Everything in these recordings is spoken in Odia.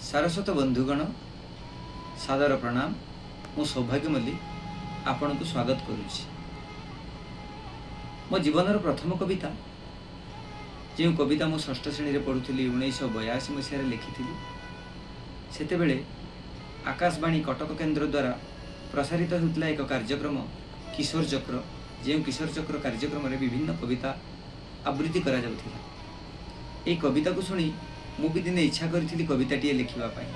ସାରସ୍ୱତ ବନ୍ଧୁଗଣ, ସାଦର ପ୍ରଣାମ। ମୁଁ ସୌଭାଗ୍ୟ ମଲ୍ଲିକ ଆପଣଙ୍କୁ ସ୍ୱାଗତ କରୁଛି। ମୋ ଜୀବନର ପ୍ରଥମ କବିତା, ଯେଉଁ କବିତା ମୁଁ ଷଷ୍ଠ ଶ୍ରେଣୀରେ ପଢ଼ୁଥିଲି, 1982 ମସିହାରେ ଲେଖିଥିଲି। ସେତେବେଳେ ଆକାଶବାଣୀ କଟକ କେନ୍ଦ୍ର ଦ୍ୱାରା ପ୍ରସାରିତ ହେଉଥିଲା ଏକ କାର୍ଯ୍ୟକ୍ରମ କିଶୋର ଚକ୍ର, ଯେଉଁ କିଶୋର ଚକ୍ର କାର୍ଯ୍ୟକ୍ରମରେ ବିଭିନ୍ନ କବିତା ଆବୃତ୍ତି କରାଯାଉଥିଲା। ଏହି କବିତାକୁ ଶୁଣି ମୁଁ ବି ଦିନେ ଇଚ୍ଛା କରିଥିଲି କବିତାଟିଏ ଲେଖିବା ପାଇଁ।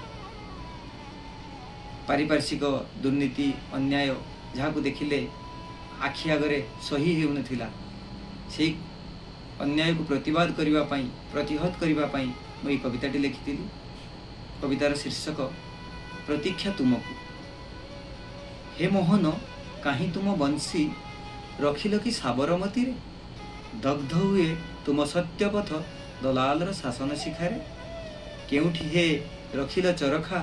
ପାରିପାର୍ଶ୍ୱିକ ଦୁର୍ନୀତି, ଅନ୍ୟାୟ ଯାହାକୁ ଦେଖିଲେ ଆଖି ଆଗରେ ସହି ହେଉନଥିଲା, ସେଇ ଅନ୍ୟାୟକୁ ପ୍ରତିବାଦ କରିବା ପାଇଁ, ପ୍ରତିହତ କରିବା ପାଇଁ ମୁଁ ଏଇ କବିତାଟି ଲେଖିଥିଲି। କବିତାର ଶୀର୍ଷକ ପ୍ରତୀକ୍ଷା ତୁମକୁ। ହେ ମୋହନ, କାହିଁ ତୁମ ବଂଶୀ ରଖିଲ କି ସାବରମତୀରେ? ଦଗ୍ଧ ହୁଏ ତୁମ ସତ୍ୟପଥ ଦଲାଲର ଶାସନ ଶିଖାରେ। କେଉଁଠି ହେ ରଖିଲ ଚରଖା,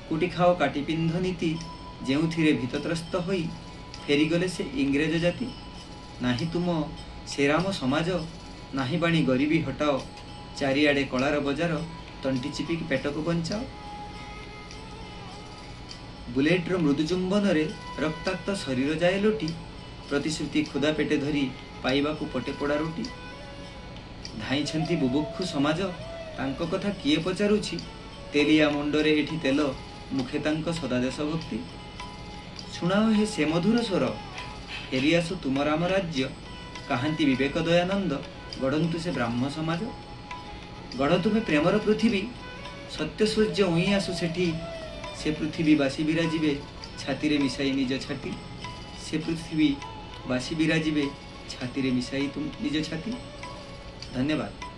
କୁଟି ଖାଅ କାଟି ପିନ୍ଧ ନୀତି, ଯେଉଁଥିରେ ଭୀତତ୍ରସ୍ତ ହୋଇ ଫେରିଗଲେ ସେ ଇଂରେଜ ଜାତି? ନାହିଁ ତୁମ ସେରାମ ସମାଜ, ନାହିଁ ବାଣୀ ଗରିବୀ ହଟାଅ, ଚାରିଆଡ଼େ କଳାର ବଜାର, ତଣ୍ଟି ଚିପିକି ପେଟକୁ ବଞ୍ଚାଅ। ବୁଲେଟ୍ର ମୃଦୁ ଚୁମ୍ବନରେ ରକ୍ତାକ୍ତ ଶରୀର ଯାଏ ଲୋଟି, ପ୍ରତିଶ୍ରୁତି ଖୁଦା ପେଟେ ଧରି ପାଇବାକୁ ପଟେ ପୋଡ଼ା ରୁଟି। ଧାଇଁଛନ୍ତି ବୁଭୁକ୍ଷୁ ସମାଜ, ତାଙ୍କ କଥା କିଏ ପଚାରୁଛି? ତେଲିଆ ମୁଣ୍ଡରେ ଏଠି ତେଲ, ମୁଖେ ତାଙ୍କ ସଦା ଦେଶଭକ୍ତି। ଶୁଣାଅ ହେ ସେ ମଧୁର ସ୍ୱର, ଫେରିଆସୁ ତୁମ ରାମ ରାଜ୍ୟ, କାହାନ୍ତି ବିବେକ ଦୟାନନ୍ଦ, ଗଢ଼ନ୍ତୁ ସେ ବ୍ରାହ୍ମ ସମାଜ। ଗଢ଼ ତୁମେ ପ୍ରେମର ପୃଥିବୀ, ସତ୍ୟ ସୂର୍ଯ୍ୟ ଉଇଁ ଆସୁ ସେଠି, ସେ ପୃଥିବୀ ବାସି ବିରାଜିବେ ଛାତିରେ ମିଶାଇ ନିଜ ଛାତି, ସେ ପୃଥିବୀ ବାସି ବିରାଜିବେ ଛାତିରେ ମିଶାଇ ତୁମ ନିଜ ଛାତି। ଧନ୍ୟବାଦ।